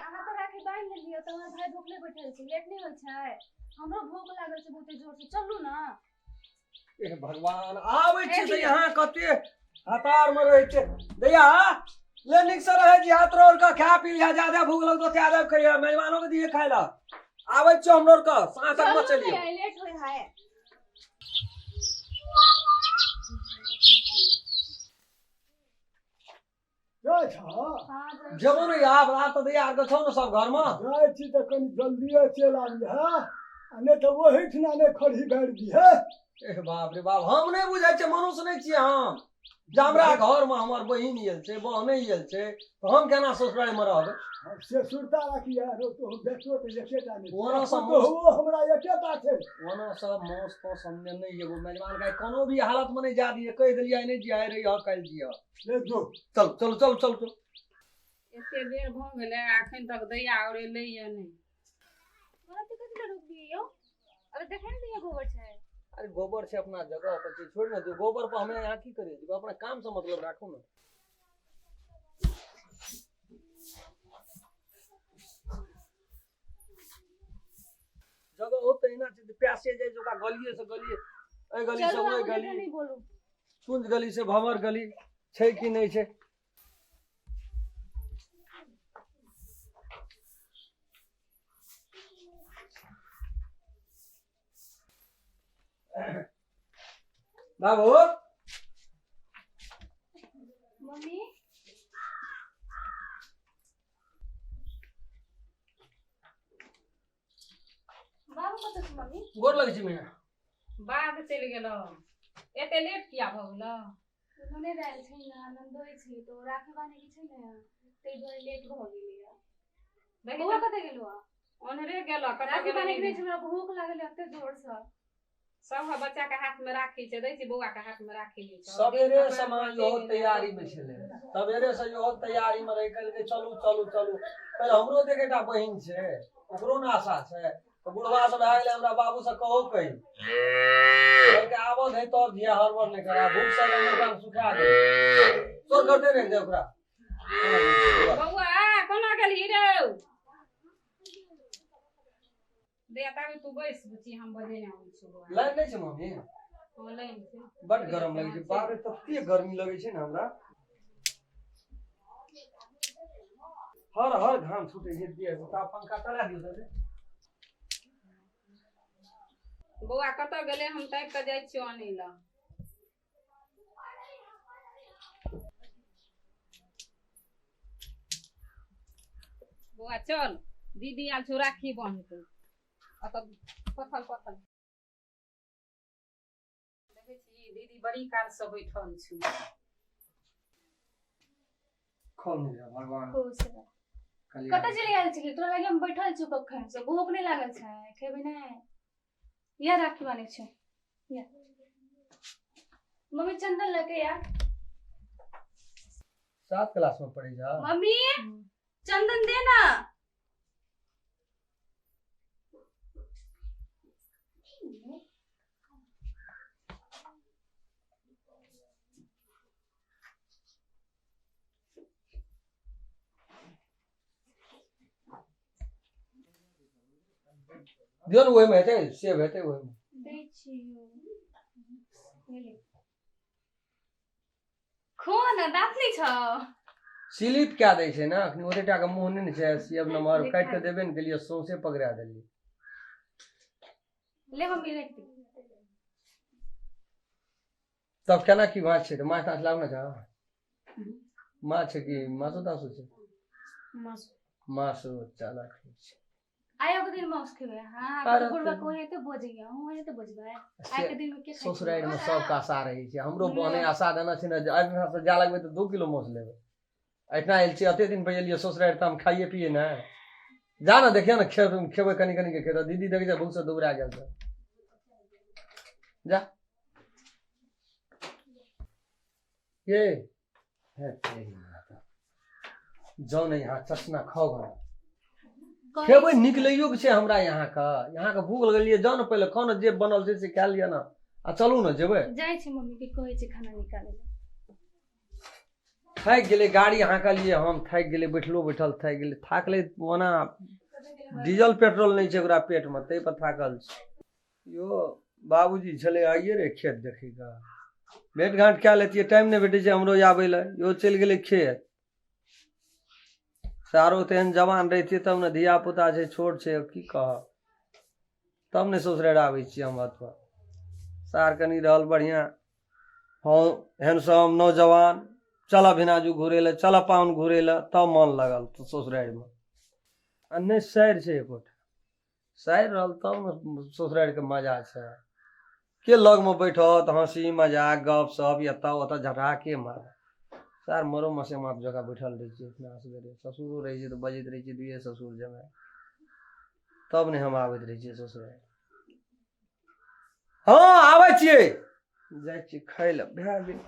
अहाँ तऽ राखी बान्हि लेलियै तऽ हमर भाय भूखले बैठल छै, लेट नहि होइ छै? हमरो भूख लागल छै बहुते जोर से, चलू ने। हे भगवान, आबै छी तऽ यहाँ कते हतार में रहै छै। दैया ले, नीक से रहै छी, हाथ रोल के खा पी लिहा, ज्यादा भूख लगतो त्यादा खइहा, मेहमानो के दिए खाइ ला। आबै छियो हमरो के साँझ तक में चलू चलियो। ने, लेट होइ है। जाइ छह? हाँ, जाइ छी। जेबो ने आब, आब तऽ दैया आर के छौ ने सब घर में। जाइ छी तऽ कनि जल्दिए चलि आबी है, आ नहि तऽ ओहिठिना नहि खरही गाड़ि दिहे। ए बाप रे बाप, हम नहि बुझै छियै, मनुष्य नहि छियै हम? जे हमरा घर में हमर बहिन आयल छै, बहन आयल छै, तऽ हम केना ससुराल में रहबै? से सुरता राखी है रो, तो बेटो तऽ एकेटा नहि छै। ओना सब पुतोहुओ हमरा एकेटा छै। ओना सब मौस तौस हमने नहि एगो मेजबान के कोनो भी हालत में नहि जा दिए, कहि देलियै आइ नहि जिया, आइ रही काल्हि जिया। ले जो। चल चल चल चल चल। एते बेर भऽ गेलै, अखन तक दैया आओर एलैया नहि। हमरा तऽ कथी लए रोकलियै यौ? अरे देखै नहि दियै, गोबर छै। अरे गोबर छै अपना जगह पर छै, छोड़ ने दियौ गोबर पर। हमे यहाँ की करियै? अपना काम से मतलब राखू ने। जगह हो तऽ एना छै जे प्यासे जाइ छै ओकरा गलिए से गलिए, एहि गली से चलू, ओहि आब गली, नहि बोलू। कुंज गली से भंवर गली छै कि नहि छै? बाबू। मम्मी, बाबू कतऽ छै मम्मी? गोर लगै छै मैया। बाध चलि गेलौ, एते लेट किया भऽ गेलौ? ननैद आयल छै ने, ननदोइ छै, तऽ ओ राखी बान्हैके छै ने, ताहि दुआरे लेट भऽ गेलैया। देखी। बौआ कतऽ गेलौ? ओन्हरे गेलौ, कतऽ राखी गेलौ? बान्हैके नहि। नहि छै, हमरा भूख लागल है एते जोरसँ। सब बच्चा के हाथ में राखी छै, दै छी बौआ के हाथ में राखी लै छै। सवेरे से माँ इहो तैयारी में छलै, सवेरे से इहो तैयारी में रहि कहलकै चलू चलू चलू। पहिले हमरो तऽ एकटा बहिन छै, ओकरो ने आशा छै। तऽ बुढ़वा सब भए गेलै, हमरा बाबू से कहो कही, कहलकै आबऽ दे तब धिया, हड़बड़ नहि करा। भूख से ओकरा सुखा गेल, तोर करते रहि दे ओकरा। बौआ कोना गेलही रौ? दे ताबे तू बैस बुच्ची, हम बजेने आबै छियौ बौआ। लाइन नहि छै मम्मी? हँ, लाइन छै। बड गरम लगै छै, बाप रे, तते गर्मी लगै छै ने हमरा, हर हर घाम छूटै छै देह से। ता पंखा चला दियौ तऽ। बौआ कतऽ गेलै? हम ताकि कऽ जाइ छियौ आनै लए। बौआ चल, दीदी आयल छौ राखी बान्हतौ। अतऽ पथल पथल देखै छी, दीदी बड़ी काल से बैठल छौ। खोल नहि रहा भगवान। खुश रह। कल्याण। कतऽ चलि गेल छली? तोरा लागे हम बैठल छी कखन से। भूख नहि लागल छै? खेबै नहि? या राखी बान्है छै या। मम्मी, चंदन लके या। 7 क्लास में पढ़ै जा। मम्मी, चंदन दे ना। दियौ ने, ओहिमे हेतै, सेब हेतै ओहिमे। दै छियौ, ले। खो ना, दाँत नहि छौ? स्लिप कए दै छै ने, अखनी ओते टा के मुँह नहि ने छै। सेब नमहर काटि कऽ देबे ने केलियै, सौंसे पकड़ा देलियै। ले मम्मी, राखि दे। तब केना की माछ छै? तऽ माछ ताछ लाब ने छै। माछ छै कि माछो ताछो छै? माछ, चल ठीक छै। आइ के दिन माउस खेबै? हाँ। अरे बुढ़वा तऽ- को ओनाहिते बजैया, अहूँ ओनाहिते बजबै। आइ के दिन मे के खाइ छै? ससुरारिमे सबके आशा रहै छै। हमरो बहने आशा देने छै ने जे एहिठाम से जा लगबै तऽ 2 किलो माछ लेबै। एहिठिना आयल छियै, एते दिन पर एलियै ससुरारि, तऽ हम खाइए पिए ने। जा ने, देखियौ ने, खेबै कनि कनि के खेतै। दीदी देखै छै, भूखसँ दुबरा गेल छै। जा ये हे तेरी माता, जाउ ने यहाँ चश्मा खाओ गो। कहै खेबै छी। निकलैयो के छै हमरा यहाँके, यहाँके भूख लगलियै। जाउ ने, पहिले खाउ ने, जे बनल छै से खा लिअ ने, आ चलू ने, जेबै। जाइ छी, मम्मी के कहै छी खाना निकालै लए। थाकि गेलै गाड़ी हाँकलियै हम, थाकि गेलै, बैठलो बैठल थाकि गेलै, थाकलै। ओना डीजल पेट्रोल नहि छै ओकरा पेटमे, ताहि पर थाकल छै। यो बाबूजी छलै आइए रे खेत देखैके, भेँट घाँट कए लेतियै, टाइम नहि भेटै छै हमरो आबै लए। इहो चलि गेलै खेत। सारो तेहन जवान रहितियै तब ने, धियापुता छै, छोट छै, की कहब, तब ने ससुरारि आबै छियै हम एतऽ। सार कनि रहल बढ़िआँ। हँ, एहन सब नौजवान चलऽ भिनाजू घुरै लए, चलऽ पाहुन घुरै लए, तब मन लगल तऽ ससुरारिमे। आ नहि सारि छै एकोटा, सारि रहल तब ने ससुरारिके मजा छै। के लगमे बैठत, हँसी मजाक गप सप एतऽ ओतऽ झटहा के मारत? सार मरो मसेमात जकाँ बैठल रहै छियै अपना असगरे। ससुरो रहै छै तऽ बजैत रहै छियै दुइए ससुर जमाय, तब ने हम आबैत रहै छियै ससुरारि। हँ, आबै छियै, जाइ छियै खाय लए, भए गेल।